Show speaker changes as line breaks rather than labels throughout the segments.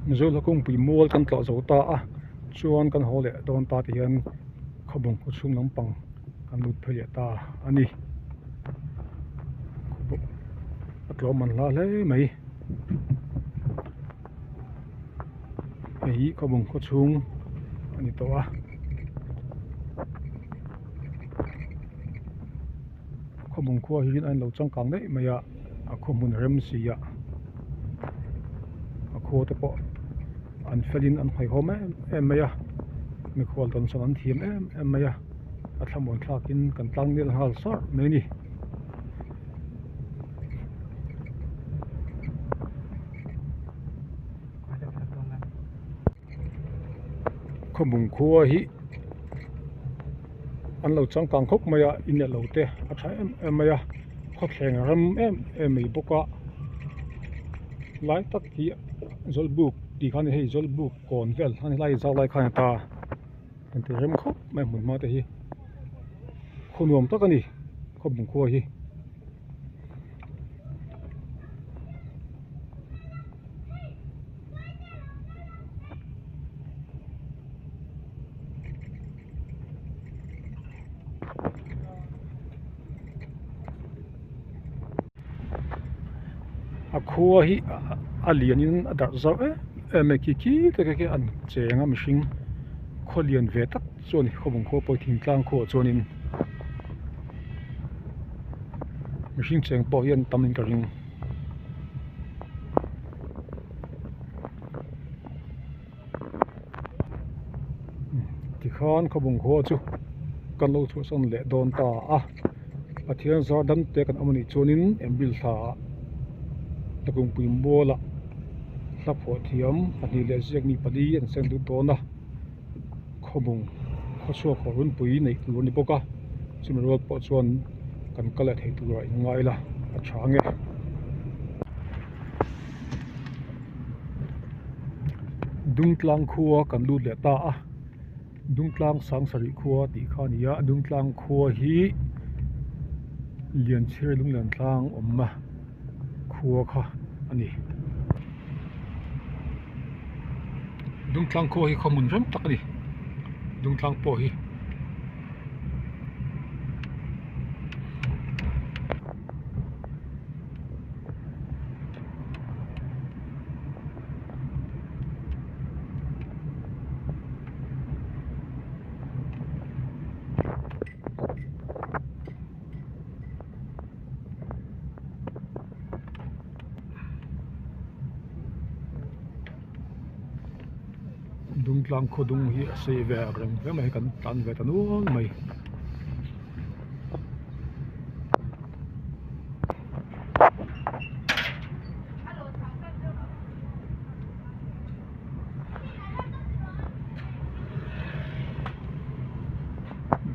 Mizo hla kungpui mual kan tlawh zo ta a chuan kan haw leh dawn ta tih hian khawbung khaw chhung lampang kan lut phei leh ta a ni a tlawm man hla hle mai hei hi khawbung khaw chhung a ni tawh a. Khawbung khua hi a inlo changkang daih mai a a khaw hmun rem si a a khua te pawh an felin an hawihhawm em em mai a mikhual tawn sawn an thiam em em mai a a thlamuan thlakin kan tlang nel nghal sar mai a ni. Khawbung khua hi an lo changkang khawp mai a in leh lo te a tha em em mai a khawthleng ram em em mai bawk a lai tak hi zawlbuk tih kha a ni hei zawlbuk kawn vel a ni lai zau lai khan a ta an ti rem khawp mai a hmun hma te hi khaw nuam tak a ni khawbung khua hi. A khua hi a lianin a darh zau em em mai khi khi te khi an cheng a mihring khaw lian ve tak chu a ni khawbung khua pawh hi thingtlang khuaah chuanin mihring cheng pawh hi an tam in ka ring. Tikhan khawbung khua chu kan lo chhuahsan leh dawn ta a Pathian zar dam te kan awm anih chuanin April thla ah Tlakungpui mualah hla phuah thiam pahnih leh ziakmi pali an seng lut dawn a khawbung khawchhuak haw runpui neih tur a ni bawk a chumi rual pawh chuan kan kal leh thei turah in ngai ila a tha ang e. Dungtlang khua kan lut leh ta a Dungtlang Sangsarih khua tih kha a ni a Dungtlang khua hi Lianchhiar Lunglentlang awmna khua kha a ni. Dungtlang khua hi khawhmun rem tak a ni Dungtlang pawh hi. Dungtlang khaw dung hi a sei ve ang reng hle mai kan tlan ve ta nual mai.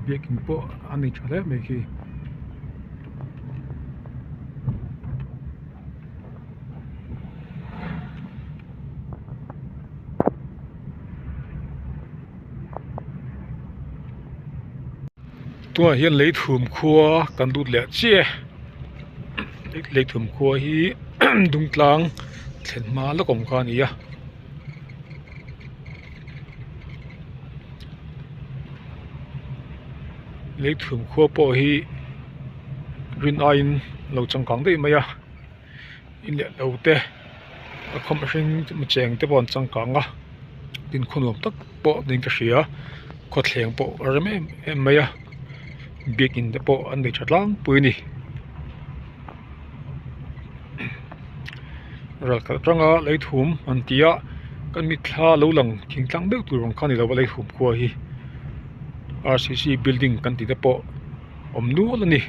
Biakin pawh a nei tha hle mai khi. Tunah hian leithum khua kan lut leh chiah e leithum khua hi dungtlang thlen hma lawk awm kha a ni a. Leithum khua pawh hi rin aiin a lo changkang daih mai a in leh lo te a khaw mihring cheng te pawh an changkang a tin khaw nuam tak pawh niin ka hria khawthleng pawh a rem em em mai a biakin te pawh an nei tha tlangpui a ni. Ral khat atanga leithum an ti a kan mitthla lo lang thingtlang deuh tur ang kha a ni lo a leithum khua hi r c c building kan tih te pawh awm nual a ni.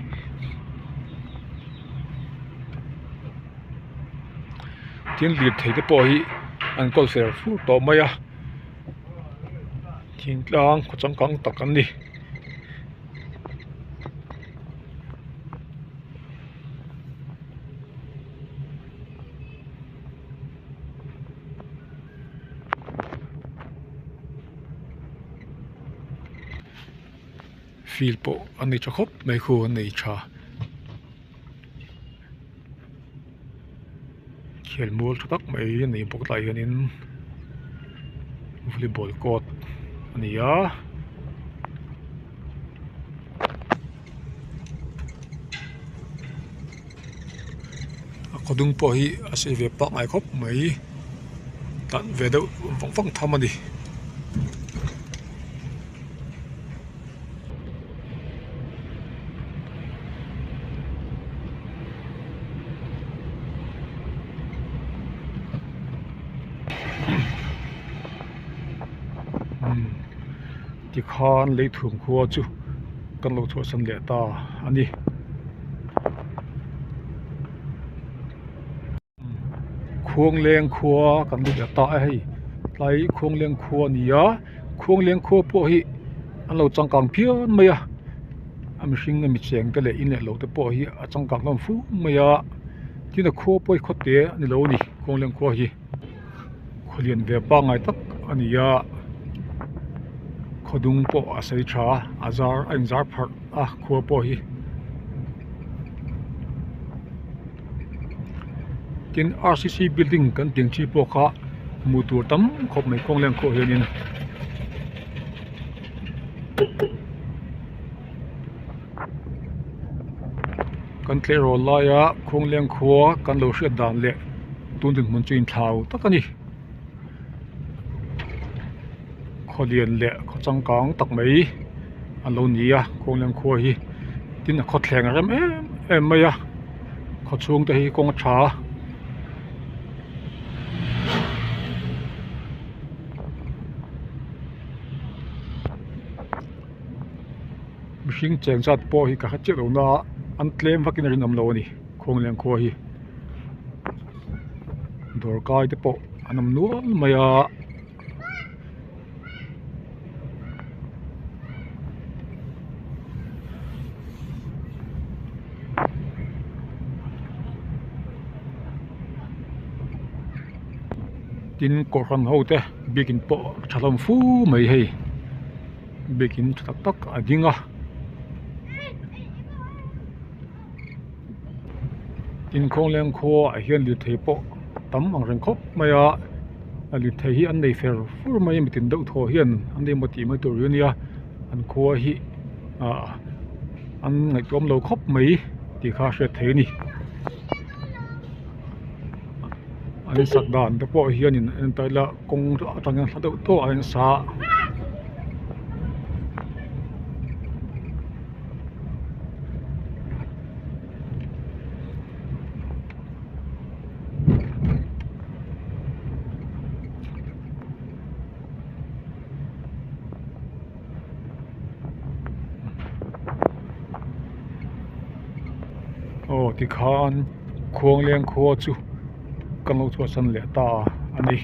Tin lirthei te pawh hi an kawl fer fur tawh mai a thingtlang khaw changkang tak an ni. Field pawh a nei tha khawp mai khu an nei tha khelmual tha tak mai a nei bawk tlaiah hianin. Volleyball court a ni a. A khaw dung pawh hi a sei ve pak ngai khawp mai tlan ve deuh vang vang tham a ni. Tikhan leithum khua chu kan lo chhuahsan leh ta a ni. Khuangleng khua kan lut leh ta a hei tlai Khuangleng khua a ni a Khuangleng khua pawh hi an lo changkang phian mai a a mihring a mi cheng te leh in leh lo te pawh hi a changkang hlawm fu mai a tin a khua pawh hi khaw te a ni lo a ni Khuangleng khua hi khaw lian ve pangngai tak a ni a khaw dung pawh a sei tha a a zar a inzar pharh a khua pawh hi. Tin R C C building kan tih ang chi pawh kha hmuh tur tam khawp mai kawng leng khawh hianin kan tleirawl laia kawng leng khua kan lo hriat dan leh tun dinhmun chu inthlau tak a ni khaw lian leh khaw changkang tak mai a lo ni a kawng leng khua hi tin a khawthleng a rem em em mai a khaw chhung te hi kawng a tha a. Mihring cheng zat pawh hi ka hre chiah lo na a an tlem vakin a rinawm lo a ni khawngleng khua hi dawr kai te pawh an awm nual mai a. Tin kohhran ho te biakin pawh a tha hlawm fu mai hei biakin tha tak tak a ding a tin khawngleng khua ah hian lirthei pawh tam ang reng khawp mai a a lirthei hi an nei fer fur mai a mitin deuh thaw hian an nei emaw tih mai tur hi a nia an khua hi ah an ngaihtuam lo khawp mai tih kha a hriat theih a ni an sak dan te pawh hianin a en ta ila kawng atang hian hla deuh tawh a in sa a. Aw tikhan khuangleng khua chu kan lo chhuahsan leh ta a ni.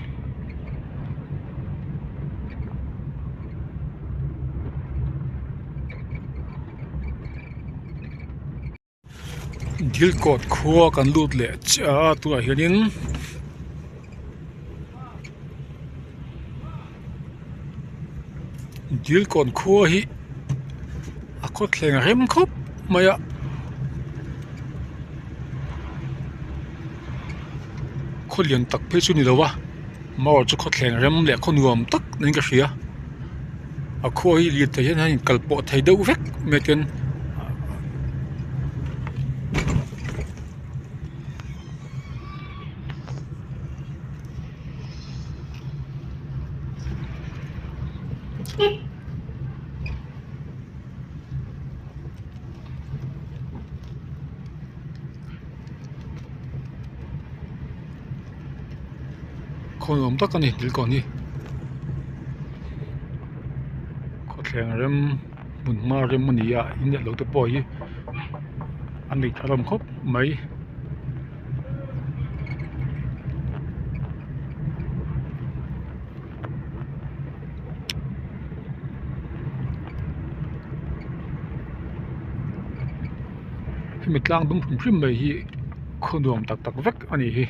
Dilkawt khua kan lut leh chiah a tunah hianin Dilkawn khua hi a khawthleng rem khawp mai a. Khaw lian tak phei chu ni lo a maw chu khawthleng rem leh khaw nuam tak niin ka hria a khua hi lirthei hian a inkal pawh thei deuh vek mai ten. Khaw nuam tak a ni thil kawn hi khawthleng rem hmun hma rem a ni a in leh lo te pawh hi a nei tha hlawm khawp mai. Hemi tlang dum hrim hrim mai hi khaw nuam tak tak vek a ni hi.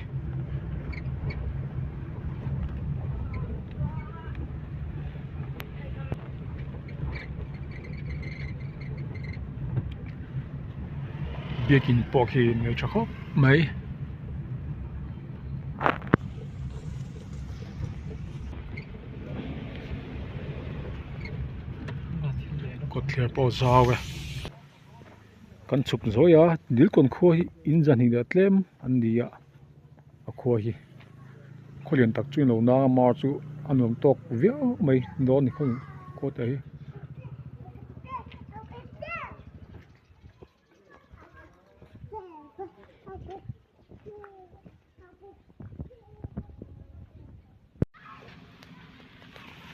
Biakin pawh khi nei tha khawp mai. Kawtthler pawh a zau e. Kan chhuk zawi a Dilkawn khua hi in zahnih leh tlem an ni a a khua hi khaw lian tak chu ilo nang a mar chu a nuam tawk viau mai dawn ni khaw khua te hi.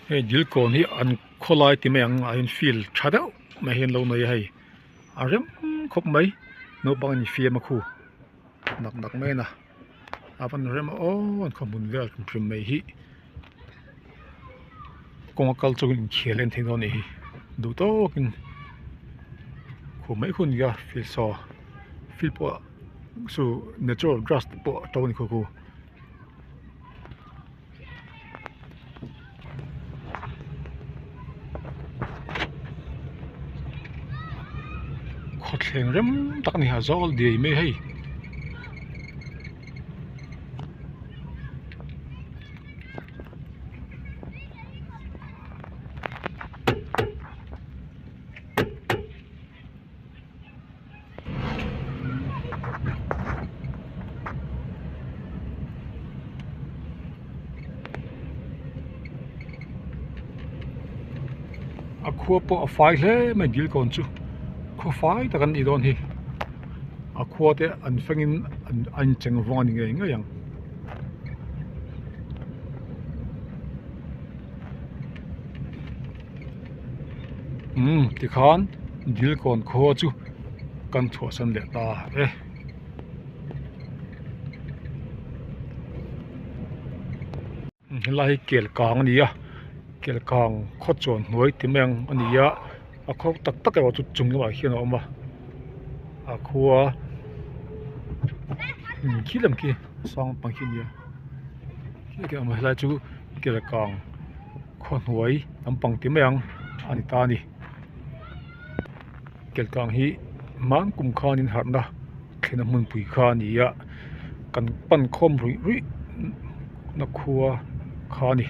Hei dilkawn hi an khawlai ti mai ang a in field tha deuh mai hi an lo nei a hei a rem khawp mai naupang an infiam a khu nak nak mai a na a van rem a aw an khaw hmun vel hrim hrim mai hi kawng a kal chungin inkhel en thei dawn a nih hi duh tawkin khum mai hun nia field saw field pawh chu natural grass te pawh a to a ni khaw khu. Khawthleng rem tak a ni a zawl diai mai hei. A khua pawh a fai hle mai Dilkawn chu khaw fai tak an nih dawn hi a khua te an fengin a incheng vawng a ni ngei ngei ang. Umm tikhan Dilkawn khua chu kan chhuahsan leh ta e. Helai hi kel kang a ni a kel kang khaw chuan hnuai ti mai ang a ni a a khaw tak tak erawh chu chung lamah hian a awm a a khua khi lam khi sang pang khi a ni a helai chu kel kang khaw hnuai lampang ti mai ang a ni ta a ni kel kang hi hman kum khanin harhna thlena hmunpui kha a ni a kan pan khawm ruih ruih na khua kha a ni.